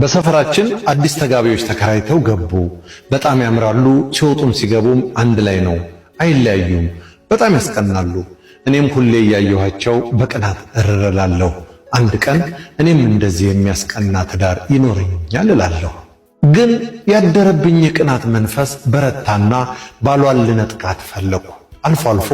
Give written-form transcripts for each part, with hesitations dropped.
በሰፈራችን አዲስ ተጋቢዎች ተከራይተው ገቡ። በጣም ያምራሉ። ሲወጡም ሲገቡም አንድ ላይ ነው፣ አይለያዩም። በጣም ያስቀናሉ። እኔም ሁሌ እያየኋቸው በቅናት እርላለሁ። አንድ ቀን እኔም እንደዚህ የሚያስቀና ትዳር ይኖረኛል እላለሁ። ግን ያደረብኝ የቅናት መንፈስ በረታና ባሏን ልነጥቃት ፈለኩ። አልፎ አልፎ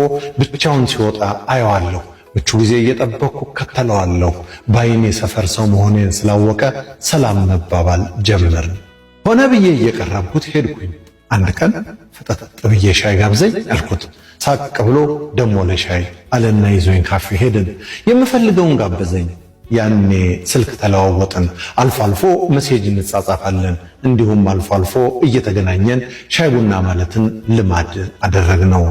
ብቻውን ሲወጣ አየዋለሁ። ምቹ ጊዜ እየጠበቅኩ እከተለዋለሁ። በዓይኔ ሰፈር ሰው መሆኔን ስላወቀ ሰላም መባባል ጀመርን። ሆነ ብዬ እየቀረብኩት ሄድኩኝ። አንድ ቀን ፍጠጥ ብዬ ሻይ ጋብዘኝ አልኩት። ሳቅ ብሎ ደሞ ለሻይ አለና ይዞኝ ካፌ ሄድን። የምፈልገውን ጋበዘኝ። ያኔ ስልክ ተለዋወጥን። አልፎ አልፎ message እንጻጻፋለን። እንዲሁም አልፎ አልፎ እየተገናኘን ሻይ ቡና ማለትን ልማድ አደረግነው።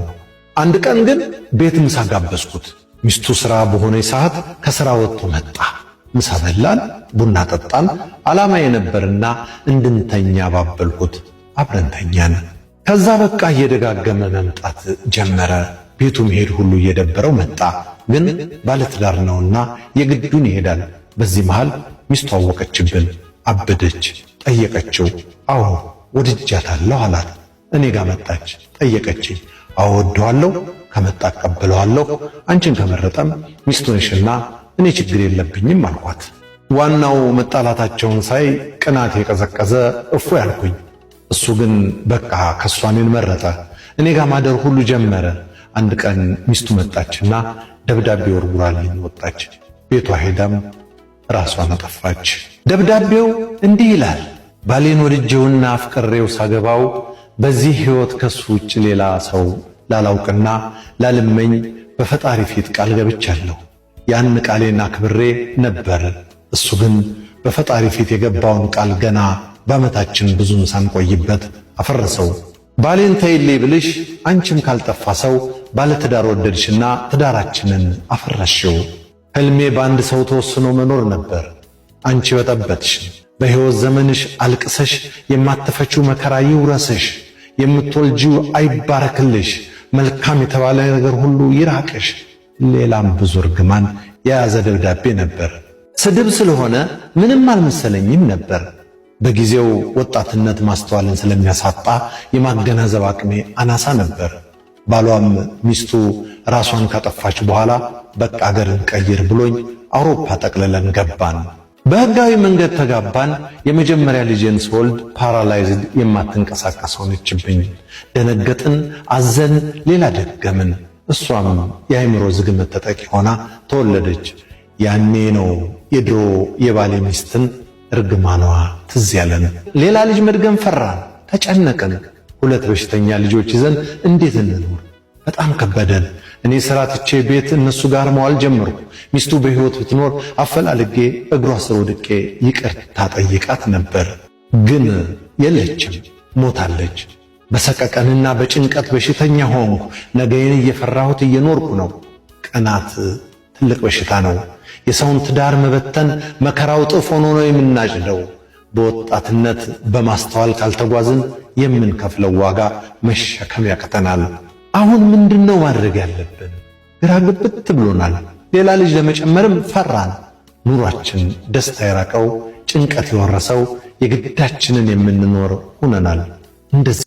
አንድ ቀን ግን ቤት ምሳ ጋበዝኩት። ሚስቱ ስራ በሆነ ሰዓት ከስራ ወጥቶ መጣ። ምሳ በላን፣ ቡና ጠጣን። ዓላማ የነበርና እንድንተኛ ባበልኩት። አብረን ተኛን። ከዛ በቃ እየደጋገመ መምጣት ጀመረ። ቤቱ መሄድ ሁሉ እየደበረው መጣ። ግን ባለትዳር ነውና የግዱን ይሄዳል። በዚህ መሃል ሚስቱ አወቀችብን፣ አበደች። ጠየቀችው። አዎ ወድጃታለሁ አላት። እኔ ጋር መጣች፣ ጠየቀችኝ። አዎ ወደዋለሁ፣ ከመጣ እቀበለዋለሁ፣ አንቺን ከመረጠም ሚስቱ ነሽና እኔ ችግር የለብኝም አልኳት። ዋናው መጣላታቸውን ሳይ ቅናት የቀዘቀዘ እፎ ያልኩኝ። እሱ ግን በቃ ከሷ እኔን መረጠ። እኔ ጋር ማደር ሁሉ ጀመረ። አንድ ቀን ሚስቱ መጣችና ደብዳቤ ወርውራልኝ ወጣች። ቤቷ ሄዳም ራሷን አጠፋች። ደብዳቤው እንዲህ ይላል። ባሌን ወድጄውና አፍቅሬው ሳገባው በዚህ ሕይወት ከሱ ውጭ ሌላ ሰው ላላውቅና ላልመኝ በፈጣሪ ፊት ቃል ገብቻለሁ። ያን ቃሌን አክብሬ ነበር። እሱ ግን በፈጣሪ ፊት የገባውን ቃል ገና በዓመታችን ብዙም ሳንቆይበት አፈረሰው። ባሌን ተይልኝ ብልሽ አንቺም ካልጠፋ ሰው ባለትዳር ወደድሽና ትዳራችንን አፈረሽው። ሕልሜ በአንድ ሰው ተወስኖ መኖር ነበር። አንቺ በጠበጥሽ። በሕይወት ዘመንሽ አልቅሰሽ የማትፈቺው መከራ ይውረስሽ። የምትወልጂው አይባረክልሽ። መልካም የተባለ ነገር ሁሉ ይራቅሽ። ሌላም ብዙ እርግማን የያዘ ደብዳቤ ነበር። ስድብ ስለሆነ ምንም አልመሰለኝም ነበር። በጊዜው ወጣትነት ማስተዋልን ስለሚያሳጣ የማገናዘብ አቅሜ አናሳ ነበር። ባሏም ሚስቱ ራሷን ካጠፋች በኋላ በቃ አገርን ቀይር ብሎኝ አውሮፓ ጠቅልለን ገባን። በሕጋዊ መንገድ ተጋባን። የመጀመሪያ ልጄን ስወልድ paralyzed የማትንቀሳቀስ ሆነችብኝ። ደነገጥን፣ አዘን፣ ሌላ ደገምን። እሷም የአእምሮ ዝግመት ተጠቂ ሆና ተወለደች። ያኔ ነው የድሮ የባሌ ሚስትን እርግማኗ ትዝ ያለን። ሌላ ልጅ መድገም ፈራን፣ ተጨነቅን። ሁለት በሽተኛ ልጆች ይዘን እንዴት እንኖር? በጣም ከበደን። እኔ ስራ ትቼ ቤት እነሱ ጋር መዋል ጀመርኩ። ሚስቱ በሕይወት ብትኖር አፈላልጌ እግሯ ስር ወድቄ ይቅርታ ጠይቃት ነበር። ግን የለችም፣ ሞታለች። በሰቀቀንና በጭንቀት በሽተኛ ሆንኩ። ነገዬን እየፈራሁት እየኖርኩ ነው። ቅናት ትልቅ በሽታ ነው። የሰውን ትዳር መበተን መከራው እጥፍ ሆኖ ነው የምናጭደው። በወጣትነት በማስተዋል ካልተጓዝን የምንከፍለው ዋጋ መሸከም ያቅተናል። አሁን ምንድነው ማድረግ ያለብን? ግራ ግብት ብሎናል። ሌላ ልጅ ለመጨመርም ፈራን። ኑሯችን ደስታ የራቀው ጭንቀት የወረሰው የግዳችንን የምንኖር ሆነናል። እንደዚህ